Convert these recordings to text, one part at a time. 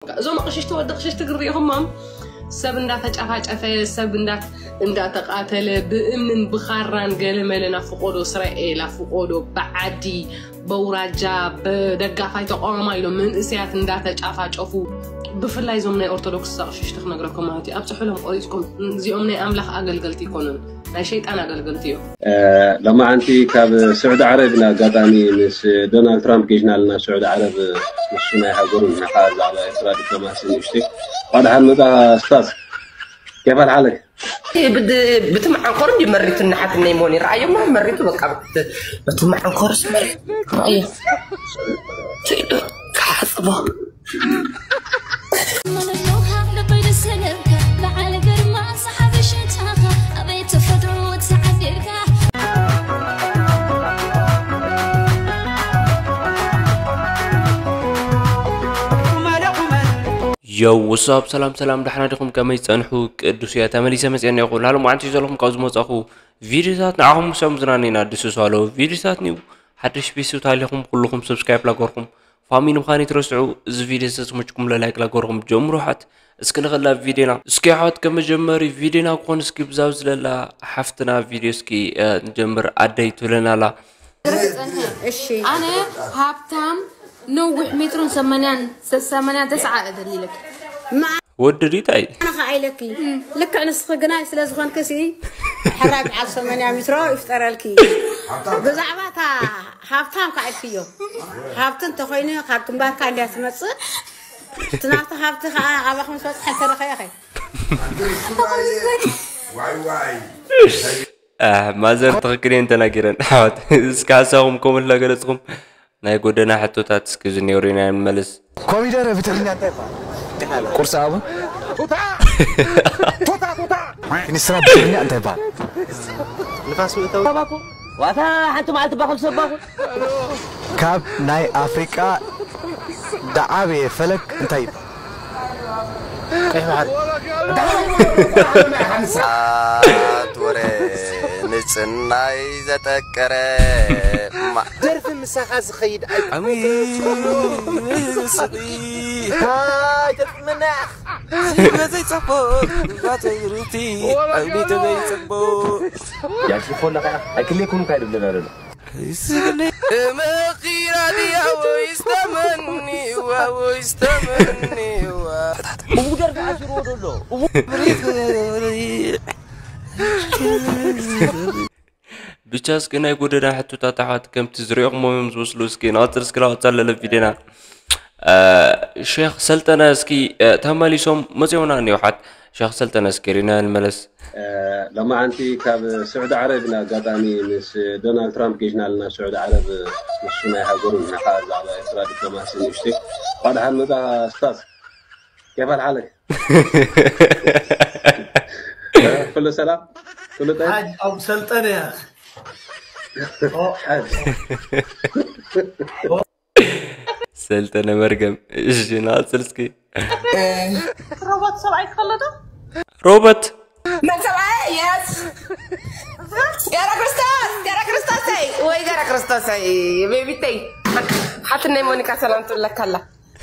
እዞም ኣቕሽሽቲ ወዲ ኣቕሽሽቲ ግን ሪኢኹሞም? ሰብ እንዳተጨፋጨፈ፣ ሰብ እንዳ እንዳተቃተለ፣ ብእምንን ብኻራን ገለመለን ኣብ ፍቆዶ እስራኤል፣ ኣብ ፍቆዶ ብዓዲ፣ በውራጃ፣ ብደጋፋይ ተቃዋማይ ኢሎም መንእሰያት እንዳተጫፋጨፉ፣ ብፍላይ እዞም ናይ ኦርቶዶክስ ኣቕሽሽቲ ክነግረኩም ማለት እዩ። ኣብ ጽሑሎም ቆሪጽኩም፣ እዚኦም ናይ ኣምላኽ ኣገልገልቲ ይኮኑን፣ ናይ ሸይጣን ኣገልገልቲ እዮም። ሎማዓንቲ ካብ ስዑዲ ዓረብ ኢና ኣጋጣሚ ምስ ዶናልድ ትራምፕ ጌሽና ኣለና። ስዑዲ ዓረብ ንሱ ናይ ሃገሩ፣ ንሕና ከዓ ብዛዕባ ኤርትራ ዲፕሎማሲ ንእሽተይ። እንኳዕ ደሓን መጻኻ ስታዝ። ኬፍ ኣልሓለክ? ብድ-፣ ብቲ መዓንኮር እንዲ መሪቱ እናሓትነይ መሆን ይረኣዮም። መሪቱ በቃ ብት-፣ በቲ መዓንኮርስ መሪቱ ረኣዮ። ትኢሉ ክሓጽቦ። ዮው፣ ወሳብ፣ ሰላም ሰላም፣ ዳሕና ዲኹም? ከመይ ጸንሑ? ቅዱስ እየ፣ ተመሊሰ መጽኤ እኒአኹ። ላሎም ዓንቲ ዘለኹም ካብ ዝመጻኹ ቪድዮታት ንዓኹም ምሳም ዝናነይና ድስሱ ኣለዉ ቪድዮታት ኒው። ሓድሽ ቤተሰብ ታሊኹም ኩልኹም ሰብስክራይብ ላገርኩም ፋሚሊ ምዃን ይትረስዑ። እዚ ቪድዮ ዝተመችኩም ለላይክ ላገርኩም ጀምሩ። ሓት እስኪ ንኸላ ቪድዮና። እስኪ ሓት ከመጀመሪ ቪድዮና ክኾን እስኪ ብዛብ ዝለላ ሓፍትና ቪድዮ እስኪ፣ እ፣ ንጀምር ኣደይ ትብለና ኣላ። እሺ። ኣነ ሃብታም ነዊሕ ሜትሮን ሰማንያን፣ ሰማንያ ተስዓ እደሊ ኢለኪ። ወዲ ዲታይ? ኣነ ኸዓ ኢለኪ። ልክዕ ንስኺ ግናይ ስለ ዝኾንኪ ሲ ሕራይ በዓል ሰማንያ ሜትሮ ይፍጠረልኪ። ብዛዕባ እታ ሃብታም ከዓ ኢልክዮ። ሃብቲ እንተኾይኑ ካብ ግንባርካ እንድያ ትመጽእ። እቲ ናቱ ሃብቲ ከዓ ኣባኹም ዝበጽሐ እንተረኸበ ኸ? ዋይ ዋይ። ኣሕ፣ ማዘር ትኽክል እየን ተናጊረን። ኣሕዋት፣ እስከ ሓሳብኩም ኮመንት ላገለጽኩም ናይ ጎደና ሕቶታት እስኪ ዝኔው ሪና ንመልስ። ኮሚደረ ብትግርኛ እንታይ ይባሃል? ቁርሲ ኣቡ። ቱታ! ቱታ፣ ቱታ! ሚኒስትራ ብትግርኛ እንታይ ይባሃል? ንፋስ ምእታው። ዋታ ሓንቲ መዓልቲ ባኹል ሰባኹል። ካብ ናይ ኣፍሪቃ ዝዓበየ ፈለግ እንታይ ይባሃል? ቀይ ባሕሪ። ኣት ወረ ንጽናይ ዘጠቀረ ማ-፣ ደርፊ ምሳኻ ዝኸይድ ኣይ-፣ ኣሚ ስቂ። ኣይ፣ ደርፊ መናኽ። በዘይ ጸቦ፣ ባተይ ሩቲ፣ ኣውዲቶ ዘይ ጸቦ። ያቺ ፎን ለካ ኣይክሌ ኩኑ ካይድ ብለና ደሎ። መኺራ ድያ ወይስ ተመኒዋ፣ ወይስ ተመኒዋ? እቡ ደርፊ ዓሲርዎ ደሎ። እቡ ብቻ እስኪ ናይ ጎደና ሕቶታት ኣሕዋት ከምቲ ዝሪኦኹም እዮም ዝመስሉ። እስኪ ንቐጽል፣ እስኪ ንቐጽል ለለ ቪድዮና። እ፣ ሼኽ ሰልጠነ እስኪ፣ እ፣ ተመሊሶም መጺኦምና እኒኦ። ሓት ሼኽ ሰልጠነ እስኪ ሪና ንመለስ። እ፣ ሎማዓንቲ ካብ ስዑዲ ዓረብ ኢና ኣጋጣሚ ምስ ዶናልድ ትራምፕ ጌሽና ኣለና። ስዑዲ ዓረብ ንሱ ናይ ሃገሩ፣ ንሕና ከዓ ብዛዕባ ኤርትራ ዲፕሎማሲ ንእሽተይ። እንኳዕ ደሓን መጻኻ ስታዝ። ኬፍ ኣልሓለክ? ኩሉ ሰላም? ኩሉ ጠይብ? ሓጅ ኣብ ሰልጠነ እያ። ሓጅ። ሰልጠነ መርገም። እሺ፣ ንቐጽል እስኪ። ሮቦት ሰብኣይ ክኸሎ ዶ? ሮቦት? መን ሰብኣይ? የስ። ገረ ክርስቶስ፣ ገረ ክርስቶሰይ፣ ወይ ገረ ክርስቶሰይ፣ ቤቢተይ። ሓትነይ ሞኒካ ሰላም ትብለካ ኣላ።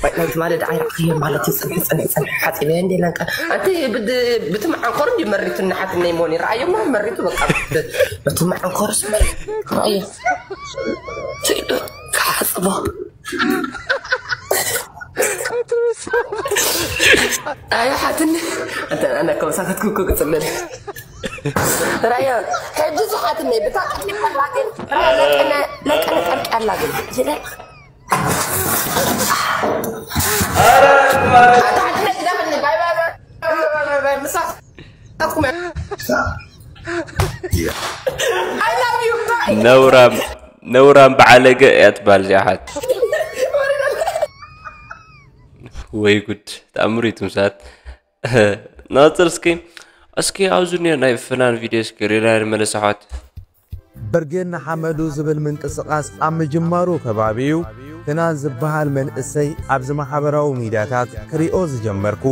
ወይ ናይ ትማሊ ደኣ ኣይረኣኽዮ ማለት እዩ። ጽንሕ፣ ጽንሕ፣ ጽንሕ፣ ሓጺበ እንዴ ለንቀ-፣ ኣንቲ ብድ-፣ ብቲ መዓንኮር እንዲ መሪቱ ንሓትነይ ሞኒ ረኣዮ እሞ መሪቱ በቃ። ብ-፣ በቲ መዓንኮርስ መሪ-፣ ረኣዮ። ትኢሉ ክሓጽቦ። ኣይ ሓትኒ፣ ኣንተ ኣነ ከም ሳከት ኩኩ ክጽልል። ራያ፣ ሕጂ ዝሓትኒ፣ ብታ ቀኒ ቀላቅል፣ ለቀነ፣ ለቀነ ቀርቅ ኣላግል። ዝለ-፣ ኣታ ሓትኒ ግደፍኒ፣ ባይ፣ ባይ፣ ባይ፣ ባይ፣ ባይ፣ ባይ፣ ምሳት። I love you, bye. ነውራም፣ ነውራም በዓለገ እያ ትበሃል እዚኣ ሓት። ወይ ጉድ፣ ተኣምር እዩ ትምሳት። ንቐጽል እስኪ። እስኪ ኣብዚ እኒኦ ናይ ፍናን ቪድዮ እስኪ ሪና ንመለስ ኣሕዋት። ብርጌድ ንሓመዱ ዝብል ምንቅስቓስ ኣብ ምጅማሩ ከባቢ እዩ ፍናን ዝበሃል መንእሰይ ኣብዚ ማሕበራዊ ሚድያታት ክሪኦ ዝጀመርኩ።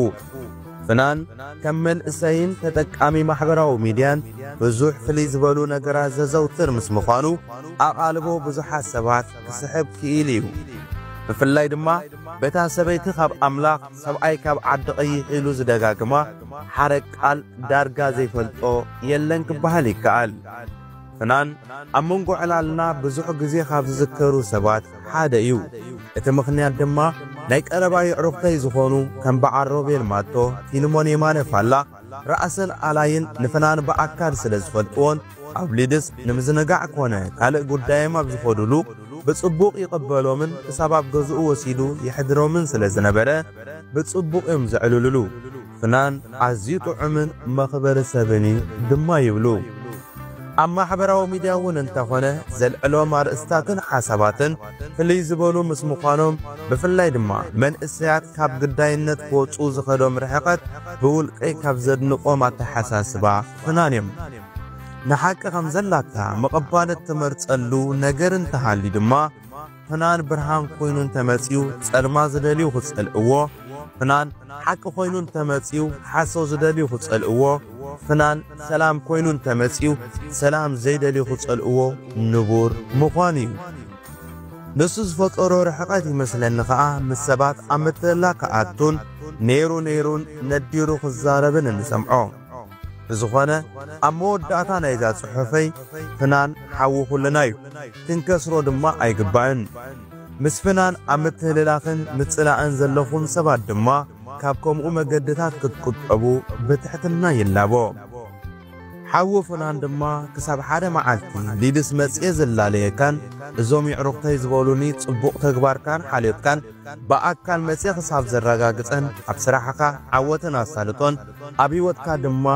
ፍናን ከም መንእሰይን ተጠቃሚ ማሕበራዊ ሚድያን ብዙሕ ፍልይ ዝበሉ ነገራት ዘዘውትር ምስ ምዃኑ፣ ኣቓልቦ ብዙሓት ሰባት ክስሕብ ክኢሉ እዩ። ብፍላይ ድማ በታ ሰበይቲ ካብ ኣምላኽ፣ ሰብኣይ ካብ ዓዲ ቀይሕ ኢሉ ዝደጋግማ ሓረግ ቃል ዳርጋ ዘይፈልጦ የለን ክበሃል ይከኣል። ፍናን ኣብ መንጎ ዕላልና ብዙሕ ግዜ ካብ ዝዝከሩ ሰባት ሓደ እዩ። እቲ ምኽንያት ድማ ናይ ቀረባ የዕሩኽተይ ዝኾኑ ከም በዓል ሮቤል ማቶ፣ ፊልሞን የማነ ፋላ፣ ራእሰን ኣላይን ንፍናን ብኣካል ስለ ዝፈልጥዎን ኣብ ሊድስ ንምዝንጋዕ ኮነ ካልእ ጉዳዮም ኣብ ዝኸዱሉ ብጽቡቕ ይቕበሎምን ክሳብ ኣብ ገዝኡ ወሲዱ የሕድሮምን ስለ ዝነበረ ብጽቡቕ እዮም ዘዕልሉሉ። ፍናን ኣዝዩ ጥዑምን መኽበሪ ሰብን እዩ ድማ ይብሉ። ኣብ ማሕበራዊ ሚድያ እውን እንተኾነ ዘልዕሎም ኣርእስታትን ሓሳባትን ፍልይ ዝበሉ ምስ ምዃኖም፣ ብፍላይ ድማ መንእሰያት ካብ ግዳይነት ክወጹ ዝኸዶም ርሕቐት ብውልቀይ ካብ ዘድንቖም ኣተሓሳስባ ፍናን እዮም። ንሓቂ ከም ዘላታ ምቕባል እትመርጸሉ ነገር እንተሃልዩ ድማ፣ ፍናን ብርሃን ኮይኑ እንተመጺኡ ጸልማ ዝደልዩ ክጸልእዎ፣ ፍናን ሓቂ ኮይኑ እንተመጺኡ ሓሶ ዝደልዩ ክጸልእዎ፣ ፍናን ሰላም ኮይኑ እንተመጺኡ ሰላም ዘይደልዩ ክጸልእዎ ንቡር ምዃኑ እዩ። ንሱ ዝፈጠሮ ርሕቐት ይመስለኒ ኸኣ ምስ ሰባት ኣብ ምትህልላኽ ክኣቱን ነይሩ ነይሩን ነዲሩ ክዛረብን እንሰምዖ። ብዝኾነ ኣብ መወዳእታ ናይዛ ጽሑፈይ ፍናን ሓዊ ኩልና እዩ፣ ክንከስሮ ድማ ኣይግባእን። ምስ ፍናን ኣብ ምትህልላኽን ምጽላእን ዘለኹም ሰባት ድማ ካብ ከምኡ መገድታት ክትቁጠቡ ብትሕትና ይላቦ። ሓዊ ፍናን ድማ ክሳብ ሓደ መዓልቲ ሊድስ መጽየ ዝላለየካን እዞም የዕሩኽተይ ዝበሉኒ ጽቡቕ ተግባርካን ሓልዮትካን ብኣካል መጽየ ክሳብ ዘረጋግጸን ኣብ ስራሕኻ ዓወትን ኣሳልጦን ኣብ ህይወትካ ድማ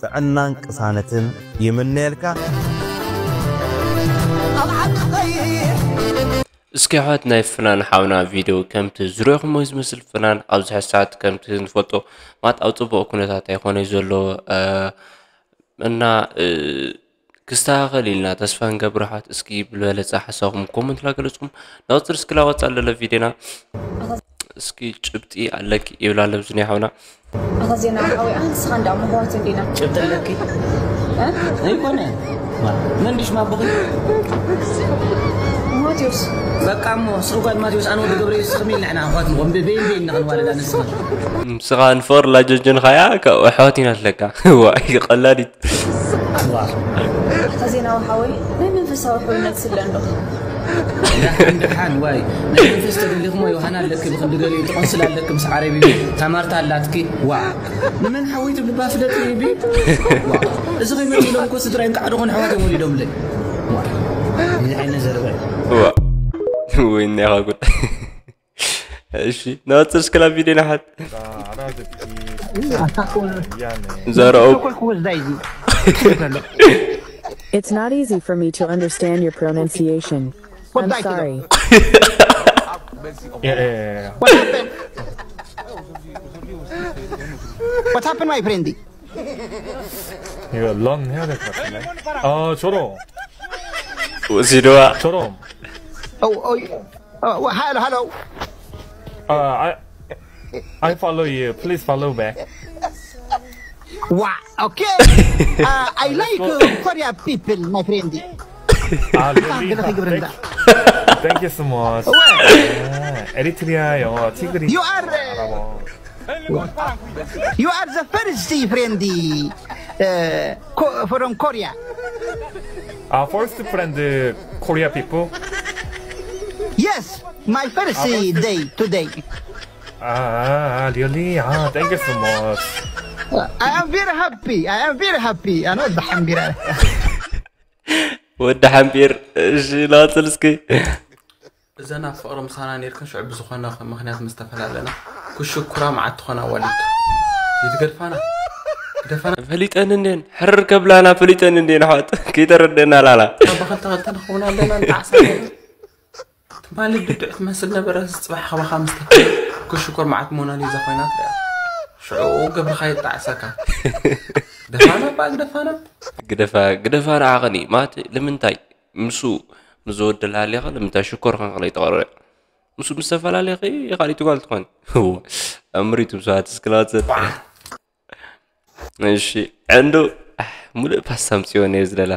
ጥዕናን ቅሳነትን ይምነየልካ። እስኪ ኣሕዋት ናይ ፍናን ሓውና ቪድዮ ከምቲ ዝረኹሞ ዝመስል ፍናን ኣብዚ ሕዚ ሰዓት ከምቲ ንፈልጦ ማለት ኣብ ጽቡቕ ኩነታት ኣይኮነ ዘሎ እና ክስተኻኸል ኢልና ተስፋ ንገብር ኣሕዋት። እስኪ ብልበለጸ ሓሳብኩም ኮመንት ላገለጽኩም ናውፅር እስኪ ላወጻ ኣለለ ቪድዮና እስኪ ጭብጢ ኣለክ ይብላ ለብዝኒ ሓውና ኣኸ ዜና ሓወይ ኣንስኻ እንዳ ምኽዋት እንዲና ጭብጢ ኣለኪ ዘይኮነ መንዲሽ ማቦኺ ማቴዎስ በቃ እሞ ስቕ ጓል ማቴዎስ ኣነ ወዲ ገብረ የሱስ ከመይ ኢልና ኢና ኣሕዋት ንኾን በይን በይን ንኽንዋለዳ ንስኻ ንስኻ ንፎር ላጀጀንኻያ ኣሕዋት ኢና ትለካ ዋይ ቀላዲት ዜናዊ ሓወይ ናይ መንፈሳዊ ሕውነት ስለ እንዶ ደሓን ደሓን ዋይ ናይ መንፈስ ተደሊኹሞ ዮሃና ኣለኪ ብክንዲ ገሊኡ ትቆንስል ኣለኪ ምስ ዓረቢ ታማርታ ኣላትኪ ዋ ንመን ሓወይ ትብልባ ፍለጥ ቢ እዚ ከይመፅእ ኢሎም እኮ ስድራይ እንቃዕ ድኾን ኣሕዋት እዮም ወሊዶምለይ ዋ እዚ ዓይነት ዘረባ እዩ ወይኒ ያኻጉድ እሺ ናፅር እስክላ ቪድዮ ናሓት ዘረኦ It's not easy for me to understand your pronunciation. I'm sorry. Yeah, yeah, yeah. What happened? What happened, my friend? 이거 런 해야 될 것 같은데. 아, 저런. 오지도아. 저런. Oh, oh, oh, hello, hello. Uh, I, I follow you. Please follow back. Wow, okay. Uh, I like uh, Korea people, my friend. 아, really? Thank, thank you so much. 아, 에리트리아 영어, 티그리. You are uh, you are the first friend uh, from Korea. 아, first friend Korea people. Yes, my first day today. 아, 아, 아, really? 아, thank you so much. I am very happy. I am very happy. أنا أضحك. ወዲ ሓምቢር እሺ ላፅል እስኪ እዘን ኣብ ፍቕሪ ምሳና ነርክን ሽዑ ብዝኾነ ምኽንያት ምስ ተፈላለና ክሽኩራ መዓት ትኾን ኣዋልድ ይትገድፋና ግደፋና ፈሊጠን እንዴን ሕርር ከብላና ፈሊጠን እንዴን ኣሕዋት ከይተረደና ላላ ካብ ብኽልተ ክልተ ንኸውን ኣለና ንጣዕሳ ትማሊ ድዱዕ ትመስል ነበረ እዚ ጽባሕ ካባኻ ምስ ተፈለ ክሽኩር መዓት ሞናሊዛ ኮይና ትርኣ ሽዑ ግብርኻ ይጣዕሰካ ግደፋና እባ ግደፋና ግደፋ ግደፋ ንዓኸኒ ማለት ንምንታይ ምሱ ምስ ዝወደላ ሃሊኻ ንምንታይ ሽኮር ከንክለይ ተቐርበ ምስ ምስ ተፈላለኺ ካልኢቲ ጓል ትኾን እምሪቱ ብሰባት እስክላወት ዘጥ እሺ ዕንዱ ሙሉእ ፓስታ ምፅዮ ነየ ዝደላ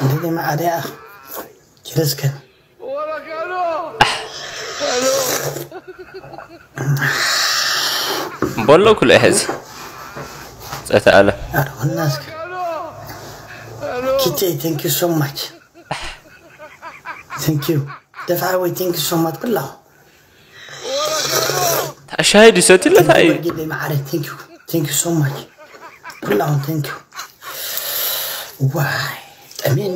እንዴ ማዕድያ ደስከ በሎ ኩሉ ሕዚ ጸተ ኣለ ኣረወናስከ ኪቴ thank you so much thank you ደፋ ወይ thank you so much ኩላኹም ሻሂ ድሰትለታ እዩ ጌበይ መዓረይ thank you thank you so much ኩላኹም thank you ዋይ ጠሜኒ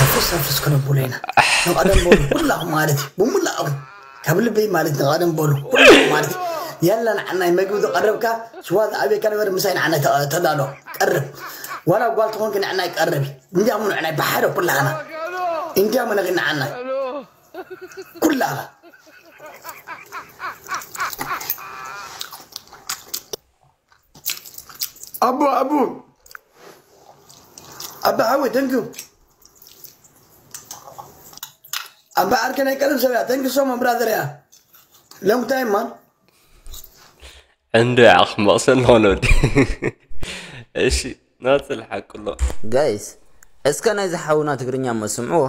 ኣፍስ ኣፍስ ከነብሎ ኢና ንቐደም በሉ ኩላኹም ማለት እዩ ብሙላእኹም ካብ ልበይ ማለት ንቐደም በሉ ኩላኹም ማለት እዩ ያላ ንዓናይ መግቢ ዝቐረብካ ሽዋ ዝኣብየካ ነበር ምሳይ ንዓናይ ተዳሎ ቀርብ ዋላ ጓል ትኾንክ ንዓናይ ቀርብ እንዲያሙ ንዓናይ ብሓደ ኩላህና እንዲያሙ ነኺ ንዓናይ ኩላህና ኣቦ ኣቦ ኣባ ሓወይ thank you ኣባ ዓርከይ ናይ ቀደም ሰብ እያ thank you so much brother እያ long time man ዕንዶ ይዓኽ መቕሰል ንኾነ ወዲ እሺ ናፅል ሓቅሎ ጋይስ እስከ ናይዚ ሓውና ትግርኛ እሞ ስምዕዎ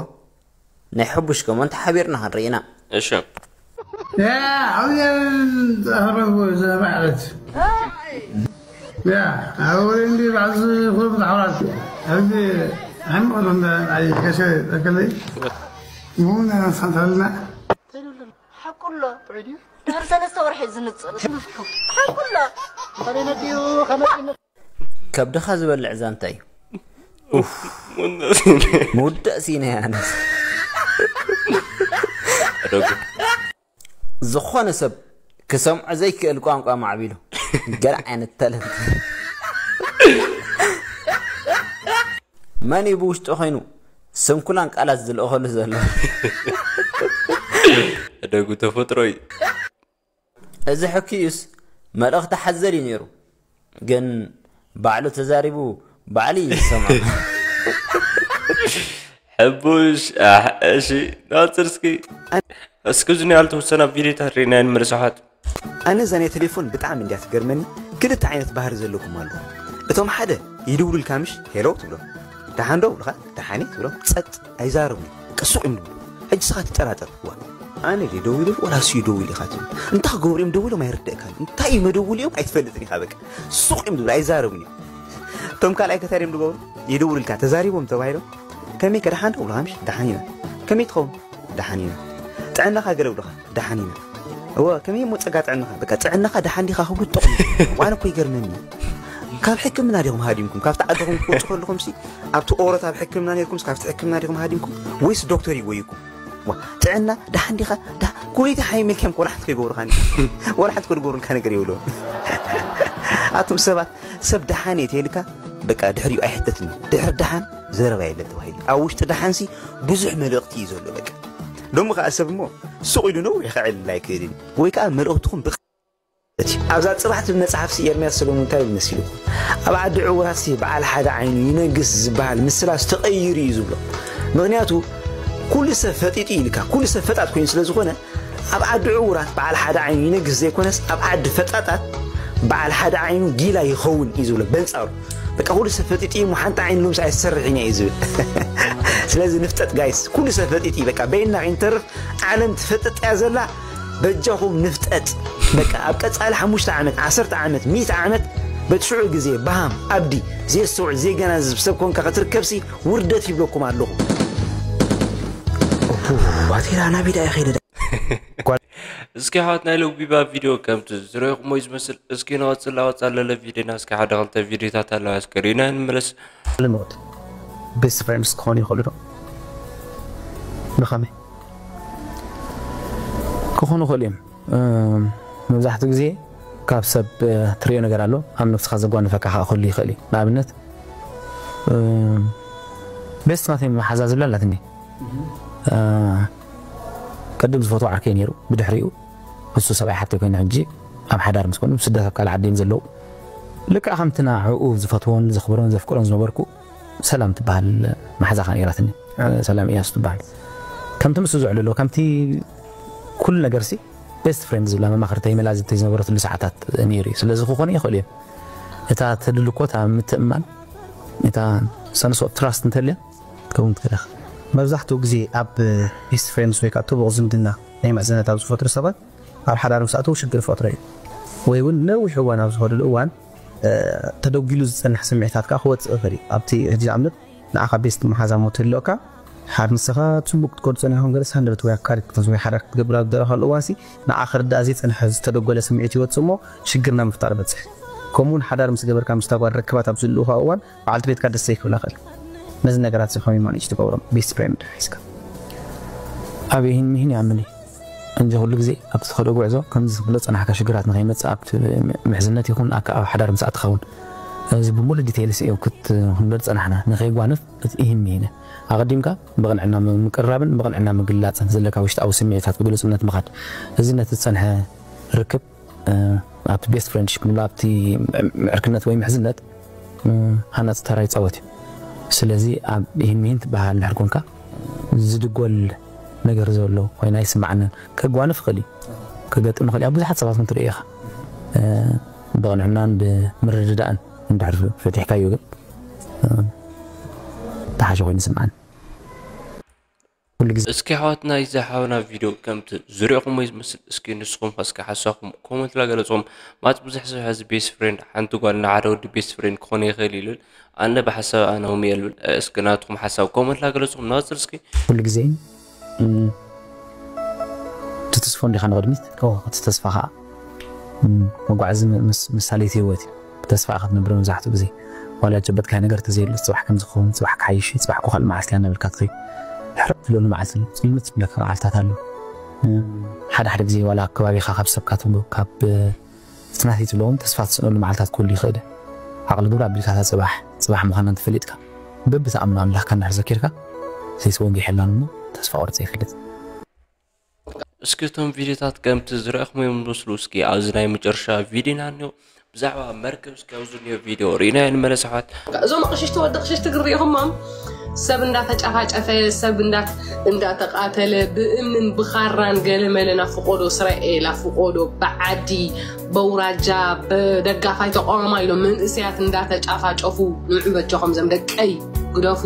ናይ ሕቡሽ ከሞን ተሓቢርና ክንርኢ ኢና እሺ يا عويا تهرب زمعت يا أولين دي بعض خذ عرات هذه عم أظن أي كشي أكلي مو أنا صنت لنا ሓቁሎ ድሕሪ ሰለስተ ወርሒ ዝንፅል ሓቁሎ خلينا ديو خلينا ከብድኻ ዝበልዕ ዛንታ እዩ ምውዳእ ሲነ ኣነስ ዝኾነ ሰብ ክሰምዖ ዘይክእል ቋንቋ ማዕቢሉ ገለ ዓይነት ታለንት መን እዩ ብውሽጢ ኮይኑ ስንኩላን ቃላት ዝልእኸሉ ዘሎ ደጉ ተፈጥሮ እዩ እዚ ሕክዩስ መልእኽቲ ሓዘል እዩ ነይሩ ግን ባዕሉ ተዛሪቡ ባዕሉ እዩ ዝሰምዖ ሕቡሽ ኣሕ፣ እሺ ናፅር እስኪ እስኪ እዚ ናይ ዝተወሰና ቪዲዮታት ርኢና ንመለስ ኣሕዋት ኣነ እዛ ናይ ቴሌፎን ብጣዕሚ እንድያ ትገርመኒ ክልተ ዓይነት ባህሪ ዘለኩም ኣለኹም እቶም ሓደ ይድውሉልካ ምሽ ሄሎ ትብሎም ደሓን ዶ ብልኻ ደሓን ትብሎም ጸጥ ኣይዛረቡን ቀሱቕ እዮም ዝብሉ ሕጂ ስኻ ትጠራጠር ዋ ኣነ ድየ ደዊሉ ወላ እሱ እዩ ደዊሉ ኢኻ ትብል እንታይ ክገብሩ እዮም ደዊሎም ኣይርደእካን እንታይ እዩ መደውሉ እዮም ኣይትፈልጥን ኢኻ በቃ ሱቕ እዮም ዝብሉ ኣይዛረቡን እዮም እቶም ካልኣይ ከታይ ድዮም ዝገብሩ ይድውሉልካ ተዛሪቦም ተባሂሎም ከመይ ከ ደሓን ዶ ብልኻ ምሽ ደሓን ኢና ከመይ ትኸውን ደሓን ኢና ጥዕናኻ ገለ ብልኻ ደሓን ኢና እወ ከመይ እሞ ጸጋ ጥዕናኻ በቃ ጥዕናኻ ደሓን ዲኻ ክብሉ ጠቕሙ ዋነ እኮ ይገርመኒ ካብ ሕክምና ዲኹም ሃዲምኩም ካብቲ ዓድኹም ክትወፁ ከለኹም ሲ ኣብቲ ኦሮት ኣብ ሕክምና ነርኩም ካብቲ ሕክምና ዲኹም ሃዲምኩም ወይስ ዶክተር ይጎይኩም ጥዕና ደሓን ዲኻ ኩለይቲ ሓይመልክዮም ወላ ሓንቲ ከይገብሩኻ ወላ ሓንቲ ከድገብሩልካ ነገር የብሎም ኣቱም ሰባት ሰብ ደሓን እየ ተይልካ በቃ ድሕሪኡ ኣይሕተትን ድሕሪ ደሓን ዘረባ የለን ተባሂሉ ኣብ ውሽጢ ደሓንሲ ብዙሕ መልእኽቲ እዩ ዘሎ በቃ ሎሚ ከዓ ሰብ እሞ ሱቕ ኢሉ ነዊሕ ክዕልል ኣይክእልን ወይ ከዓ መልእኽትኹም ብቕ እቲ ኣብዛ ፅባሕ ትብል መፅሓፍሲ ኤርምያስ ሰሎሙን እንታይ ይብል መሲልኩም ኣብ ዓዲ ዕውራትሲ በዓል ሓደ ዓይኑ ይነግስ ዝበሃል ምስላስ ተቐይሩ እዩ ዝብሎ ምክንያቱ ኩሉ ሰብ ፈጢጡ ኢልካ ኩሉ ሰብ ፈጣጥ ኮይኑ ስለ ዝኾነ ኣብ ዓዲ ዕውራት በዓል ሓደ ዓይኑ ይነግስ ዘይኮነስ ኣብ ዓዲ ፈጣጣት በዓል ሓደ ዓይኑ ጊላ ይኸውን እዩ ዝብሎ በንፃሩ በቃ ኩሉ ሰብ ፈጢጡ እዩ ሓንቲ ዓይኑ ሎምስ ኣይሰርሕን እዩ ዝብል ስለዚ ንፍጠጥ ጋይስ ኩሉ ሰብ ፈጢጡ እዩ በቃ በይና ከይንተርፍ ዓለም ትፈጥጥ እያ ዘላ በጃኹም ንፍጠጥ በቃ ኣብ ቀፃሊ ሓሙሽተ ዓመት ዓሰርተ ዓመት ሚእቲ ዓመት በቲ ሽዑ ግዜ በሃም ኣብዲ ዘየስተውዕል ዘየገናዝብ ሰብ ኮንካ ክትርከብሲ ውርደት ይብለኩም ኣለኹ ባቴራ ናበይ ደኣ ይኸይደ እስኪ ኣሕዋት ናይ ሎቢባ ቪድዮ ከምቲ ዝረኹሞ እዩ ዝመስል እስኪ ንቐፅል ኣወፃ ለለ ቪድዮና እስኪ ሓደ ክልተ ቪድዮታት ኣለዋ እስኪ ርኢና ንመለስ ልምቕድ ቤስት ፍሬንድስ ክኾኑ ይኽእሉ ዶ ብኸመይ ክኾኑ ይኽእሉ እዮም መብዛሕትኡ ግዜ ካብ ሰብ ትሪኦ ነገር ኣሎ ኣብ ነብስኻ ዘጓንፈካ ከዓ ክህሉ ይኽእል እዩ ንኣብነት ቤስት ናተይ መሓዛ ዝብላ ኣላትኒ ቅድም ዝፈትዎ ዓርከይ ነይሩ ብድሕሪኡ እሱ ሰብኣይ ሓተይ ኮይኑ ሕጂ ኣብ ሓዳር ምስ ኮኑ ስደት ኣብ ካልእ ዓዲ እዮም ዘለዉ ልክዕ ከምቲ ንዕኡ ዝፈትዎን ዘኽብሮን ዘፍቅሮን ዝነበርኩ ሰላም ትበሃል መሓዛኻ ነይራትኒ ሰላም እያሱ ትበሃል ከምቲ ምስኡ ዝዕልሎ ከምቲ ኩሉ ነገርሲ ቤስት ፍሬንድ ዝብላ መማኽርተይ መላዝተይ ዝነበረትሉ ሰዓታት ነይሩ እዩ ስለዚ ክኾኑ ይኽእሉ እዮም እታ ተድልኮ እታ ምትእምማን እታ ሰንስ ኦፍ ትራስት እንተልያ ክትከውን ትኽእል ኢኻ። መብዛሕትኡ ግዜ ኣብ ቤስት ፍሬንድስ ወይ ከዓ ጥቡቕ ዝምድና ናይ ምሕዝነት ኣብ ዝፈጥሩ ሰባት ኣብ ሓዳር ምስ ኣተዉ ሽግር ይፈጥሩ እዩ። ወይ እውን ነዊሕ እዋን ኣብ ዝኸዱሉ እዋን ተደጒሉ ዝፀንሕ ስምዒታት ከዓ ክወፅእ ይኽእል እዩ። ኣብቲ ሕጂ ንኣብነት ንዓኻ ቤስት መሓዛሞ ትህልወካ ሓር ንስኻ ፅቡቅ ክትከዱ ፀኒሕኩም ገለ ሳንደበት ወይ ኣፍቃሪ ክትሕዝ ወይ ሓዳር ክትገብር ኣብ ደረኻሉ እዋንሲ ንዓ ክርዳእ ዘይፀንሐ ዝተደጎለ ስምዒት ይወፅእ እሞ ሽግር ናብ ምፍጣር በፅሕ። ከምኡውን ሓዳር ምስ ገበርካ ምስታ ጓል ርክባት ኣብ ዝልኡኻ እዋን በዓልቲ ቤትካ ደስ ዘይክብላ ኽእል። ነዚ ነገራት እዚ ከመይ ማኔጅ ትገብሮም ቤስት ፍሬንድ ሒዝካ? ኣብ ይህን ሚህን ይኣምን እዩ እንጂ ኩሉ ግዜ ኣብቲ ትኸዶ ጉዕዞ ከምዚ ዝብሎ ፀናሕካ ሽግራት ንኸይመፅእ ኣብቲ ምሕዝነት ይኹን ኣካ ኣብ ሓዳር ምስ ኣትኸውን እዚ ብሙሉ ዲቴይልስ እዩ ክትንበል ፀናሕና ንኸይጓንፍ እቲ ይህን ሚህን ኣቐዲምካ ብቕንዕና ምቅርራብን ብቕንዕና ምግላፅን ዘለካ ውሽጣዊ ስምዒታት ብግሉፅነት ምኻድ እዚ ነቲ ዝፀንሐ ርክብ ኣብቲ ቤስት ፍሬንድሽፕ ንብሎ ኣብቲ ምዕርክነት ወይ ምሕዝነት ሃናፂ ተራ ይፃወት እዩ። ስለዚ ኣብ ይህን ሚህን ትበሃል እንድሕር ኮንካ ዝድጎል ነገር ዘሎ ኮይና ይስማዓንን ከጓንፍ ይኽእል እዩ። ከገጥም ይኽእል እዩ። ኣብ ብዙሓት ሰባት እውን ትርእዮ ኢኻ። ብቕንዕናን ብምርድዳእን እንድሕር ፈቲሕካዮ ግን ተሓሸ ኮይኑ ይስምዓኒ። ኩሉ ግዜ እስኪ ኣሕዋትና እዚ ሓውና ቪድዮ ከምቲ ዝሪኦኹሞ ዝመስል እስኪ ንስኹም ከ እስኪ ሓሳብኩም ኮመንት ላ ገለፅኹም። ማለት ብዙሕ ሰብ ሕዚ ቤስት ፍሬንድ ሓንቲ ጓል ንሓደ ወዲ ቤስት ፍሬንድ ክኾነ ይኽእል ይብል። ኣነ ብሓሳብ ኣነ ሆም እየ ልብል። እስኪ ናትኩም ሓሳብ ኮመንት ላ ገለፅኹም። ንቐፅል እስኪ። ኩሉ ግዜ ትትስፎ እንዲኻ ንቕድሚት እቲ ተስፋ ከዓ መጓዓዚ ምሳሌት ህይወት እዩ። ብተስፋ ኢኻ ትነብር መብዛሕትኡ ግዜ ዋላ ጨበጥካዮ ነገር ተዘየሎ ፅባሕ ከም ዝኸውን ፅባሕ ክሓይሽ እዩ ፅባሕ እኮ ካልእ መዓልቲ እያ እናበልካ ትኸይድ። ሕርቕ ትብለሉ መዓልቲ ኣሎ ፅልምት ዝብለካ መዓልታት ኣሎ። ሓደ ሓደ ግዜ ዋላ ኣብ ከባቢኻ ካብ ሰብካ ትብሎ ካብ እቲ ናተይ ትብሎ እውን ተስፋ ትስእነሉ መዓልታት ክህሉ ይኽእል። ዓቕሊ ግብሪ ኣቢልካ እታ ፅባሕ ፅባሕ ምዃና እንተፈሊጥካ በብትኣምኖ ኣምላኽካ እንድሕር ዘኪርካ ዘይትወጊሐላን እሞ ተስፋ ቆርፀ ይፈልጥ። እስኪ እቶም ቪድዮታት ከምቲ ዝረእኹም እዮም ዝመስሉ። እስኪ ኣብዚ ናይ መጨረሻ ቪድዮና እኒኦ ብዛዕባ መርከብ እስኪ ኣብዚ እኒኦ ቪድዮ ርኢናዮ ንመለስ ኣሕዋት። እዞም ኣቕሽሽቲ ወዲ ኣቕሽሽቲ ግን ርኢኹሞም ሰብ እንዳተጨፋጨፈ ሰብ እንዳ እንዳተቃተለ ብእምንን ብኻራን ገለመለ ናብ ፍቆዶ እስራኤል ኣብ ፍቆዶ ብዓዲ በውራጃ በደጋፋይ ተቃዋማ ኢሎም መንእሰያት እንዳተጫፋጨፉ ንዑ በጃኹም ዘም ደቀይ ግደፉ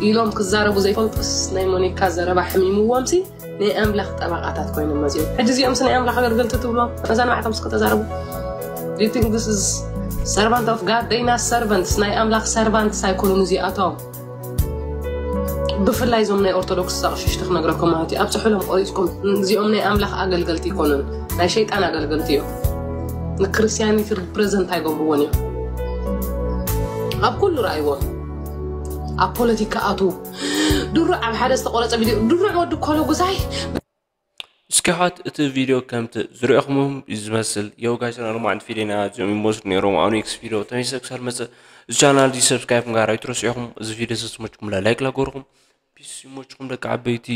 ኢሎም ክዛረቡ ዘይፈልጡስ ናይ ሞኒካ ዘረባ ሕሚምዎምሲ ናይ ኣምላኽ ጠበቓታት ኮይኖም መፂኦም። ሕጂ እዚኦምስ ናይ ኣምላኽ ኣገልገልቲ ትብሎም መዛንባዕቶም እስከ ተዛረቡ። Do you think this is servant of God? They not servants. ናይ ኣምላኽ servants ኣይኮኑን እዚኣቶም። ብፍላይ እዞም ናይ ኦርቶዶክስ ኣቕሽሽቲ ክነግረኩም ማለት እዩ። ኣብ ፅሑሎም ቆሪፅኩም እዚኦም ናይ ኣምላኽ ኣገልገልቲ ኣይኮኑን፣ ናይ ሸይጣን ኣገልገልቲ እዮም። ንክርስትያኒቲ ሪፕሬዘንት ኣይገብርዎን እዮም። ኣብ ኩሉ ረኣይዎም። ኣብ ፖለቲካ ኣትዉ ድሩዕ ኣብ ሓደ ዝተቆረፀ ቪድዮ ድሩዕ ወዲ ኮሎ ጉዛይ እስኪ ሓት እቲ ቪድዮ ከምቲ ዝሪኦኹምም ዝመስል የው ጋይስ ና ሎማዓንቲ ቪድዮና እዚኦም ይመስሉ ነይሮም። ኣብ ኔክስት ቪድዮ ተመልሰ ክሳብ መፅእ እዚ ቻናል እዚ ሰብስክራይብ ምግባር ኣይትረስዑ ኢኹም። እዚ ቪድዮ ሰስሞችኩም ላይክ ላጎርኹም ፒስ ይሞችኩም ደቂ ዓበይቲ።